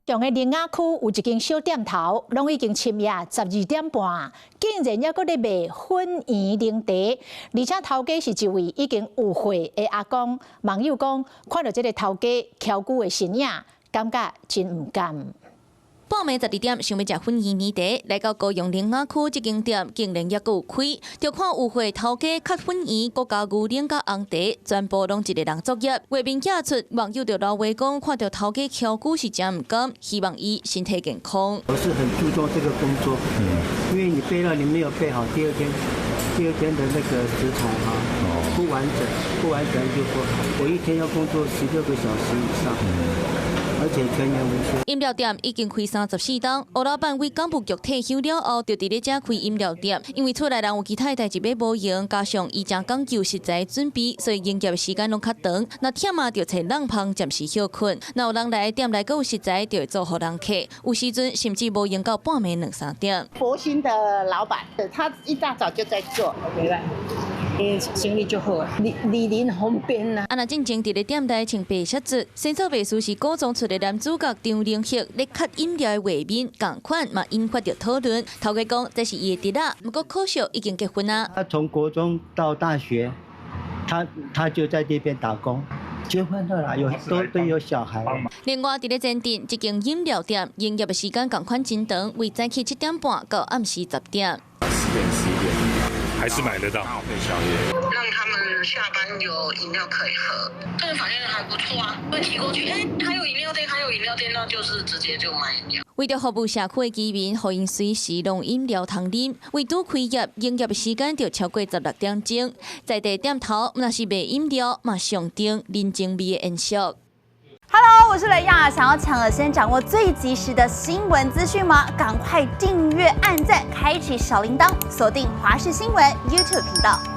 雄的苓雅區有一間小店頭，攏已經深夜12點半，竟然猶閣咧賣粉圓奶茶，而且頭家是一位已經有歲的阿公。網友講，看著這个頭家蹺久的身影，感覺真毋甘。半暝十二點，想欲食粉圓奶茶，來到高雄苓雅區這間店，竟然猶閣有開。就看有歲頭家崁粉圓，閣加牛奶佮紅茶，全部攏一个人作業。畫面寄出，網友就留話講，看著頭家蹺久是誠毋甘，希望伊身體健康。我是很注重這個工作，因為你備料你沒有備好，第二天的那個食材哈不完整，不完整就不好。我一天要工作16個小時以上。而且全年無休。飲料店已經開34冬，吳老闆為港務局退休了後，就佇咧遮開飲料店。因為厝內人有其他代誌欲無閒，加上伊誠講究食材準備，所以營業時間攏較長。若忝嘛，就揣籠房暫時歇睏。若有人來店內閣有食材，就會做予人客。有時陣甚至無閒到半暝兩三點。佛心的老闆，他一大早就在做。生意就好，離鄰方便啦。啊，若進前佇咧店內穿白色質，新手賣師是古裝出的男主角張凌赫咧崁飲料的畫面，仝款嘛引發著討論。頭家講這是伊的侄仔，毋過可惜已經結婚啊。他從國中到大學，他就在這邊打工，結婚了啦，有都有小孩。另外，佇咧前鎮這間飲料店營業的時間仝款真長，為早起7點半到暗時10點。 10點11點。還是買得到，讓他們下班有飲料可以喝，這個反應還不錯啊。會提過去，哎，還有飲料店，還有飲料店，那就是直接就買飲料。為著服務社區的居民，予𪜶隨時攏飲料通啉。為拄開業，營業的時間就超過16點鐘。在地店頭，若是賣飲料，嘛象徵人情味的延續。 Hello，我是雷亞，想要搶先掌握最及時的新聞資訊嗎？趕快訂閱、按讚、開啟小鈴鐺，鎖定華視新聞 YouTube 頻道。